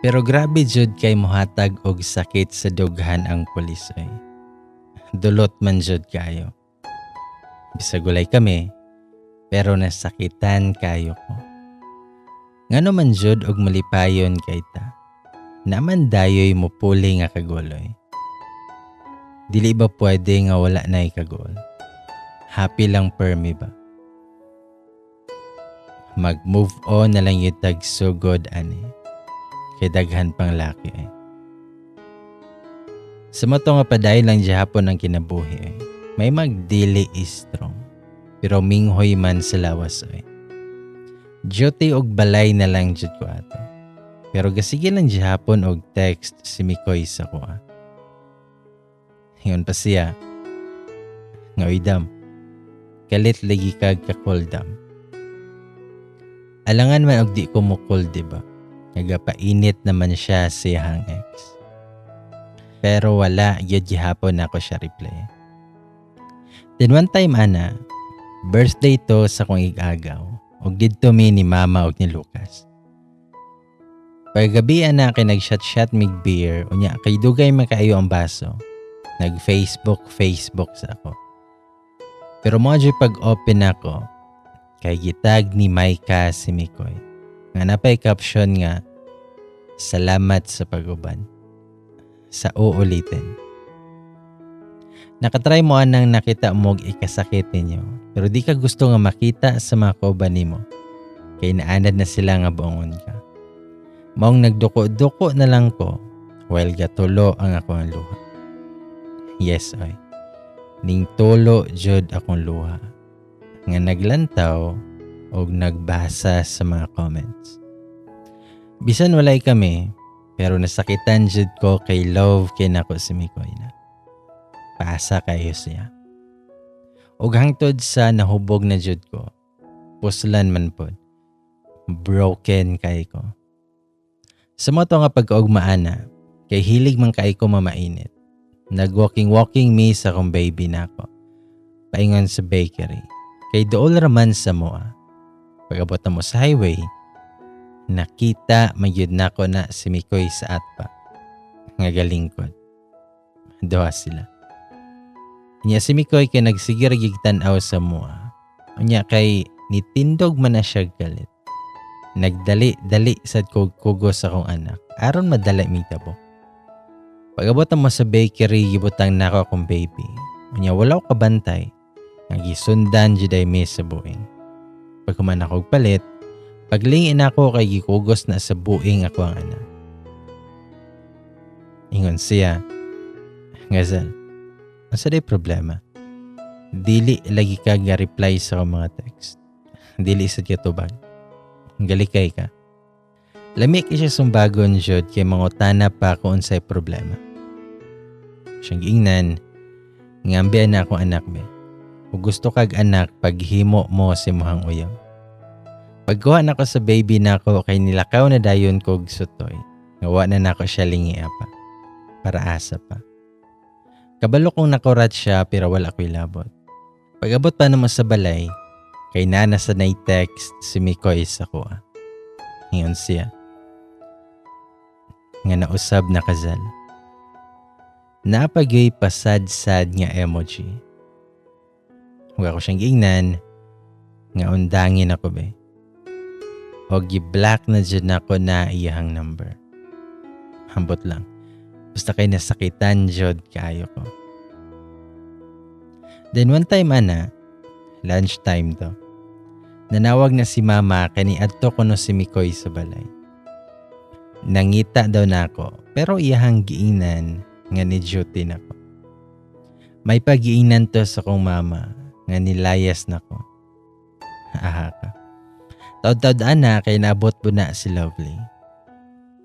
Pero grabe jud kay mohatag og sakit sa dughan ang pulis oy. Dulot man jud kayo. Bisag gulay kami, pero nasakitan kayo ko. Ngano man jud og malipayon kay ta? Naman dayoy mo puli nga kaguloy. Dili ba pwede nga wala na kagol? Happy lang permi ba? Mag-move on na lang yung tagsugod ani. Kay daghan pang laki eh. Sa mato nga padayon lang gihapon ang kinabuhi eh. May magdili is strong. Pero minghoy man sa lawas eh. Duty og balay na lang jud ko ato. Pero gasige lang gihapon og text si Mikoy sa kuha. Ingon pa siya nga, "Uy Dam, kalit lagi kag kakuldam." Alangan man og di ko mukul, di ba? Nagapainit naman siya sa iyang ex. Pero wala gyud gihapon ako siya reply. Then one time ana, birthday to sa akong igagaw ug didto mi ni mama ug ni Lucas. Paggabi ana kay nag-shot-shot mig beer, unya kay dugay man kaayo ang baso. Nag-Facebook Facebook sa ako. Pero mo pag-open ako kay gitag ni Micah si Mikoy. Nga napay caption nga, "Salamat sa pag-uban. Sa uulitin." Nakatry mo anang nakita mo og ikasakit ninyo, pero di ka gusto nga makita sa mga kauban nimo kay naanad na sila nga buongon ka. Maong nagduko-duko na lang ko while gatulo ang akong luha. Yes, oy. Ning tulo jud akong luha nga naglantaw og nagbasa sa mga comments. Bisan walay kami, pero nasakitan jud ko kay love kay nako si Mikoy na. Paasa kayo siya. Og hangtod sa nahubog na jud ko, puslan man pod. Broken kay ko. Sa mo to nga pagkaugmaan, kay hilig man kay ko mamainit. Nag-walking-walking mi sa akong baby nako paingon sa bakery. Kay dool raman sa moa. Pag-abot na mo sa highway, nakita magyud nako na si Mikoy sa atpa nga galingkod. Duha sila. Unya si Mikoy kay nagsige ra tan-aw sa moa. Unya kay nitindog man na siya galit. Nagdali-dali sad ko kugos sa akong anak aron madala mi tabok. Pag-abot mo sa bakery, gibutang nako akong baby. Unya wala ko kabantay nga gisundan juday mi sa buing. Paghuman ako og palit, paglingin ako kay gikugos na sa buing ako ang anak. Ingon siya, "Ngazal, unsa day problema? Dili lagi ka ga reply sa akong mga text. Dili sad ka tubag. Galikay ka." Lami kay siya sumbagon jud kay mangutana pa kung unsay problema. Siyang giingnan nga ambian na akong anak be. Kung gusto kag anak, paghimo mo sa imong uyab. Pagkuha nako sa baby nako kay nilakaw na dayon kog sutoy. Nga wa na nako siya lingia pa. Para asa pa. Kabalo kong nakurat siya pero wala ko'y labot. Pag-abot pa naman sa balay, kay nana sa text si Mikoy sa kuha. Ingon siya nga, "Nausab na kazal." Napagay pasad-sad nga emoji. Huwag ako siyang giingnan nga undangin ako be. O gi-block na dyan ako na iyahang number. Hambot lang. Basta kay nasakitan jud kaayo ko. Then one time ana, lunch time to. Nanawag na si mama kay niadto kuno si Mikoy sa balay. Nangita daw nako pero iyahang giingnan nga ni duty nako. May pagiingnan to sa kong mama nga nilayas nako. Aha ka. Taod-taod ana kay naabot po na si Lovely.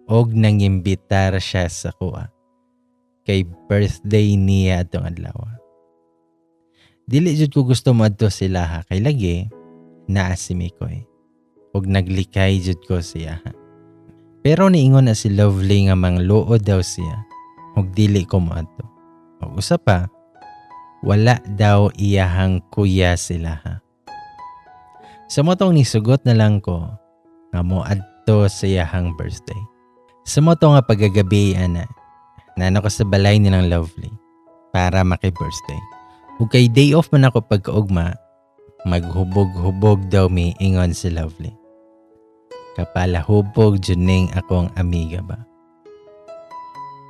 Og nangimbitar siya sa kuha. Kay birthday niya atong adlaw. Dili jud ko gusto moadto sila ha kay lagi naa si Mikoy. Og naglikay jud ko siya ha. Pero niingon na si Lovely nga mangluod daw siya ug dili ko moadto. Og usa pa, wala daw iyahang kuya sila ha. Sa motong nisugot na lang ko nga moadto sa iyahang birthday. Sa mao to nga pagkagabi, ana, naa na ko sa balay nilang Lovely para maki-birthday. Ug kay day off man ako pagkaugma, maghubog-hubog daw mi ingon si Lovely. Kapalahubog jud ning akong amiga ba.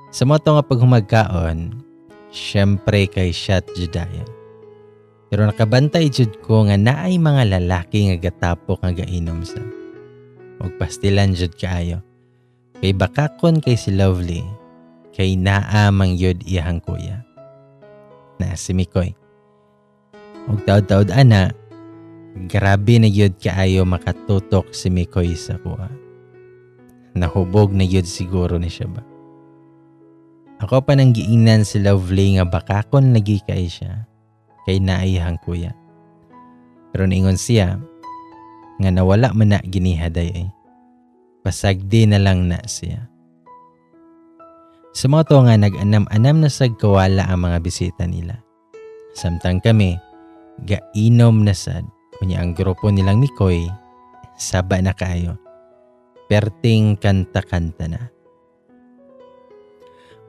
Sa mao to nga paghumagkaon, syempre kay shot jud dayon. Pero nakabantay jud ko nga naay mga lalaki nga gatapok nga gainom sa. Ug pastilan jud kaayo. Kay bakakon kay si Lovely, kay naa man gyud iyahang kuya. Na si Mikoy. Ug taod-taod ana, grabe na gyud kaayo makatutok si Mikoy sa kuha. Nahubog na gyud siguro ni siya ba. Ako pa nang giingnan si Lovely nga bakakon lagi kay siya, kay naayahang kuya. Pero niingon siya nga nawala man na ginihaday ay. Pasagdi na lang na siya. Sa mao to nga nag-anam-anam na sag kawala ang mga bisita nila. Samtang kami, gainom na sad. Unya ang grupo nilang Mikoy, saba na kaayo. Perting kanta-kanta na.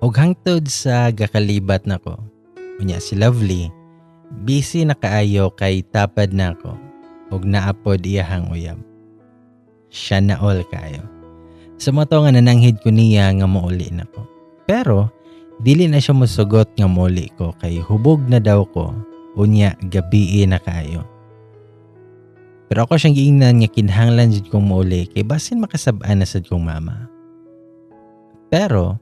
Og hangtod sa gakalibat nako, unya si Lovely, busy na kaayo kay tapad nako og naapod iyahang uyab. Siya na all kaayo. Sa mao to nga nananghid ko niya nga mouli nako. Pero dili na siya mosugot nga mouli ko kay hubog na daw ko, unya gabii na kaayo. Pero ako siyang giingnan nga kinahanglan jud kong mouli kay basin makasab-an na sad kong mama. Pero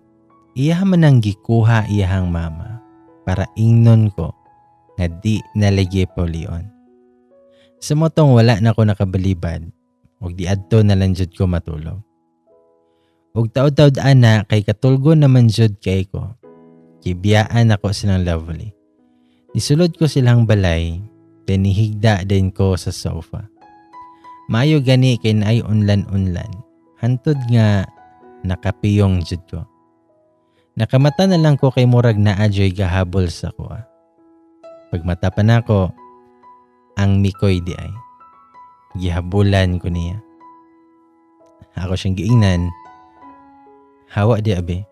iya man ang gikuha iyahang mama para ingnon ko nga di nalagi paulion. Sa mao tong wala na ko nakabalibad ug di adto na lang jud ko matulog. Ug taod-taod ana kay katulgo naman jud kay ko. Gibiyaan ako silang Lovely. Nisulod ko silang balay, then nihigda din ko sa sofa. Maayo gani kay naay unlan-unlan. Hantod nga nakapiyong jud ko. Nakamata na lang ko kay murag naa joy gahabol sa kuha. Pagmata pa nako, ang Mikoy di ay. Gihabulan ko niya. Ako siyang giingnan, hawa di abe,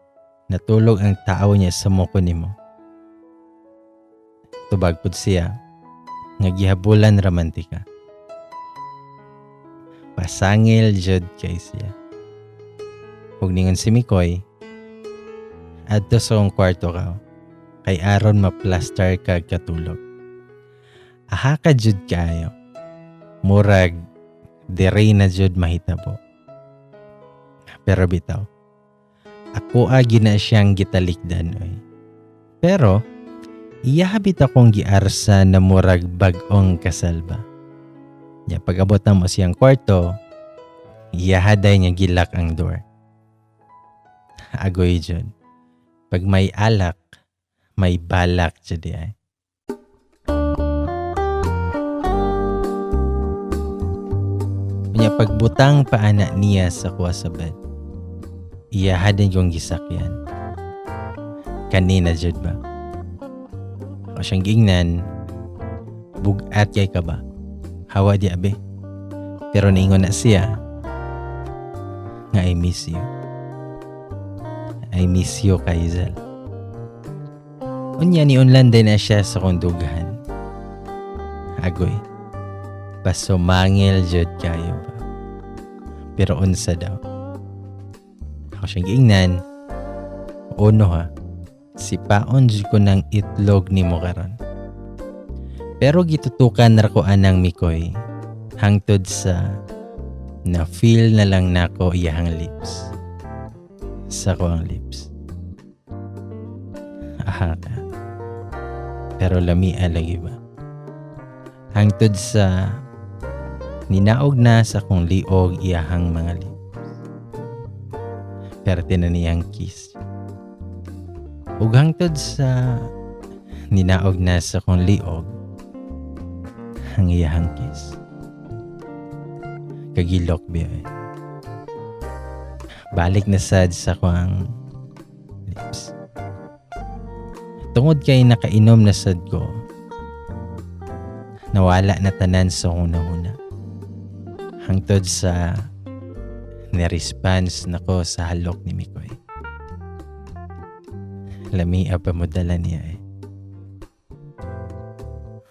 natulog ang tao niya sa moko nimo. Tubag pud siya, nga gihabulan raman ti ka. Pasangil jud kay siya. Ug ningon si Mikoy, adto sa akong kwarto ka, kay aron ma-plaster ka katulog. Aha ka jud kaayo. Murag, dire na jud mahitabo. Pero bitaw, ako agi na siyang gitalikdan oy. Pero, iyahabit akong giarsa na murag bag-ong kasalba. Nya pag-abot na mo siyang kwarto, iyahaday niya gilak ang door. Agoy jud. Pag may alak, may balak jud di ay. Nya pagbutang paana niya sa kuha sa bed, iyahaday kong gisakyan. Kanina jud ba? Ako siyang giingnan, bugat kay ka ba? Hawa di abe. Pero niingon na siya nga I miss you. I miss you, Kaizal. Unya ni unlan din na siya sa kong dughan. Agoy, pasumangil jud kayo ba? Pero unsa daw? Ako siyang giingnan, uno ha, sipaon jud ko ng itlog ni mo karon. Pero gitutukan ra ko anang Mikoy hangtod sa na feel na lang nako iyahang lips. Sa ko ang lips. Aha ka. Pero lamia lagi ba? Hangtod sa ninaog na sa kong liog iyahang mga lips. Perte na niyang kiss. Ug hangtod sa ninaog na sa kong liog ang iyahang kiss. Kagilok biya eh. Balik na sad sa kong lips. Tungod kay nakainom na sad ko, nawala na tanan sa una-una. Hangtod sa Ni-response nako sa halok ni Mikoy. Lamia pa mo dala niya eh.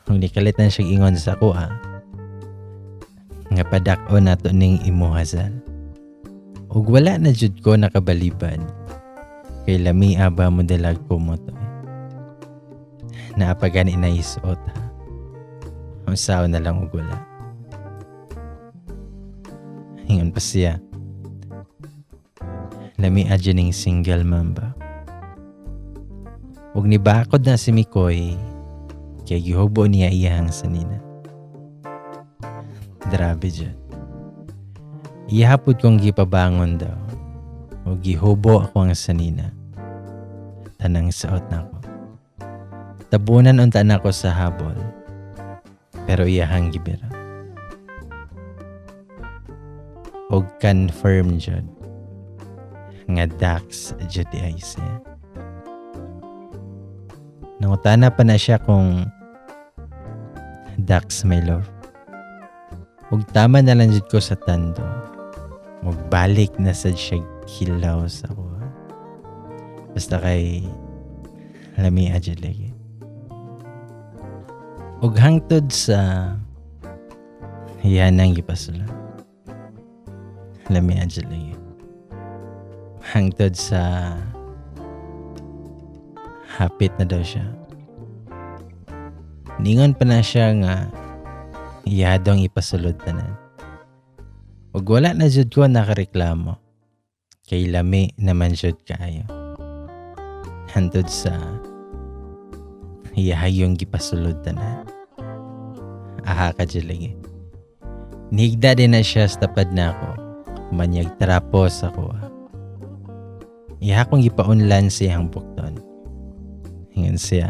Kung nikalit na siya ingon sa ako ah, nga padak-o nato ning imuha Zal. Ug wala na jud ko nakabalibad kay lamia ba mo dalag ko mo to eh. Naa pa gani na isuot ha. Unsaon na lang og wala. Ingon pa siya. Lamia jud ning single mom ba. Ug nibakod na si Mikoy kay gihubo niya iyang sanina. Grabe jud. Iya pod kong gipabangon daw. O gihubo ako ang sanina. Tanang saot nako. Tabunan unta nako sa habol. Pero iyahang gibira. Og confirm jud nga Dax jud di ay siya. Nangutana pa na siya kung Dax my love. Ug tama na lang jud ko sa tando. Magbalik na sad siya kilaw sa ako. Basta kay lamia jud lagi. Ug hangtod sa yan ang gipasula. Lamia jud lagi. Hangtod sa hapit na daw siya. Ningon pa na siya nga iyadong ipasulod tanan. Ug wala na jud ko nakareklamo. Kay lami naman jud kaayo. Hantod sa iyahayong gipasulod tanan. Aha ka jud lagi. Nihigda din na siya sa tapad na ako. Manyag trapo sa kuha. Iha kong gipaunlan sa iyang bukton. Ingon siya.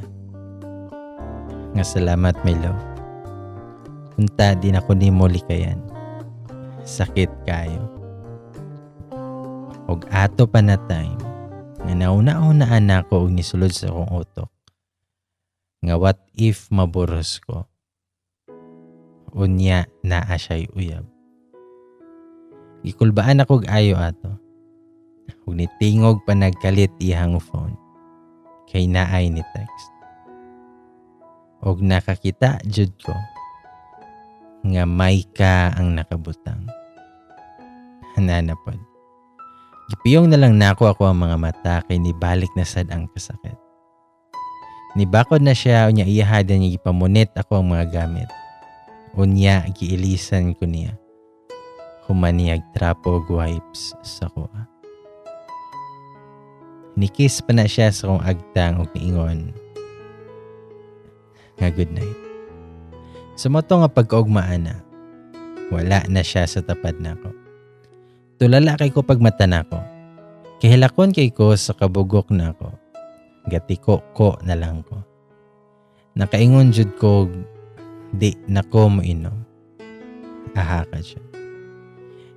Nga salamat my love. Unta di na ko nimo likayan. Sakit kayo. Og ato pa na time nga nauna-unaan nako og nisulod sa akong utok. Nga what if maburos ko? Unya naa siya'y uyab. Gikulbaan ako og ayo ato. Ug nitingog pa nagkalit iyang phone. Kay naay ni text. Og nakakita jud ko nga may ka ang nakabutang. Hananapod. Gipiyong na lang nako ako ang mga mata kay nibalik na sad ang kasakit. Nibakod na siya unya iyaha niya gipamunit ako ang mga gamit. Unya giilisan ko niya. Humaniyag trapo og wipes sa kuha. Nikiss pa na siya sa kong agtang og niingon nga good night. Sa mao to nga pagkaugmaan na, wala na siya sa tapad nako. Tulala kay ko pagmata nako. Kahilakon kay ko sa kabugok nako. Gatiko ko na lang ko. Nakaingon jud ko di nako moinom. Aha ka siya.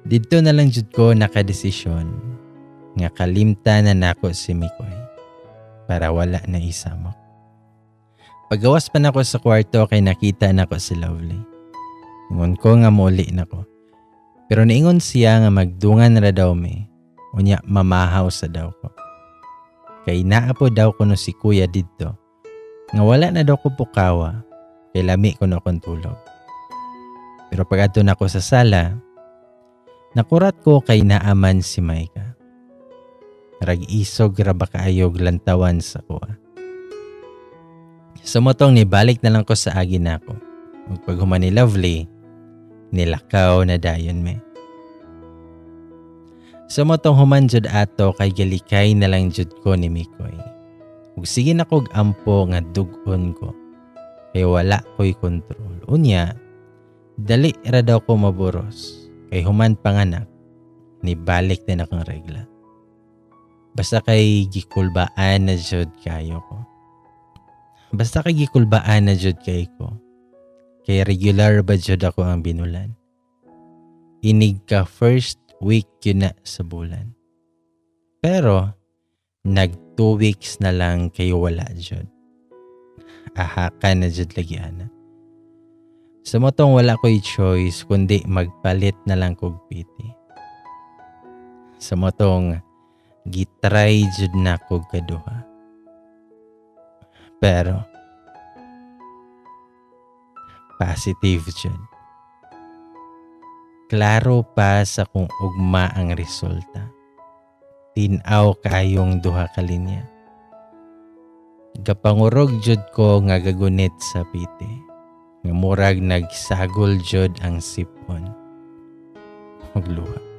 Didto na lang jud ko nakadesisyon nga kalimta na nako si Mikoy para wala na isamok. Pagawas pa nako sa kwarto kay nakita nako si Lovely. Ingon ko nga muli nako. Pero niingon siya nga magdungan ra daw mi. Unya mamahaw sa daw ko. Kay naa po daw kuno si kuya didto. Nga wala na daw ko pukawa. Kay lami ko na akong tulog. Pero pag adto nako sa sala, nakurat ko kay naaman si Maika. Rag-isog ra ba kaayog lantawan sa kuha. Sa motong nibalik na lang ko sa agi nako. Ug paghuman ni Lovely, nilakaw na dayon me. Sa motong human jud ato kay galikay na lang jud ko ni Mikoy. Ug sige na kog ampo nga dug-on ko. Kay wala ko'y kontrol. Unya, dali ra daw ko maburos. Kay human panganak, nibalik din akong regla. Basta kay gikulbaan na jud kayo ko. Basta kay gikulbaan na jud kay ko. Kay regular ba jud ako ang binulan. Inig ka first week yun na sa bulan. Pero, nag 2 weeks na lang kay wala jud. Aha ka na jud lagi ana. Sa motong wala ko'y choice kundi magpalit na lang kog piti. Sa mao tong gitry jud nako kaduha. Pero positive jud. Klaro pa sa kung ugma ang resulta. Tin-aw kaayong duha ka linya. Gapangurog jud ko nga gagunit sa piti. Nga murag nagsagol jud ang sipon. Ug luha.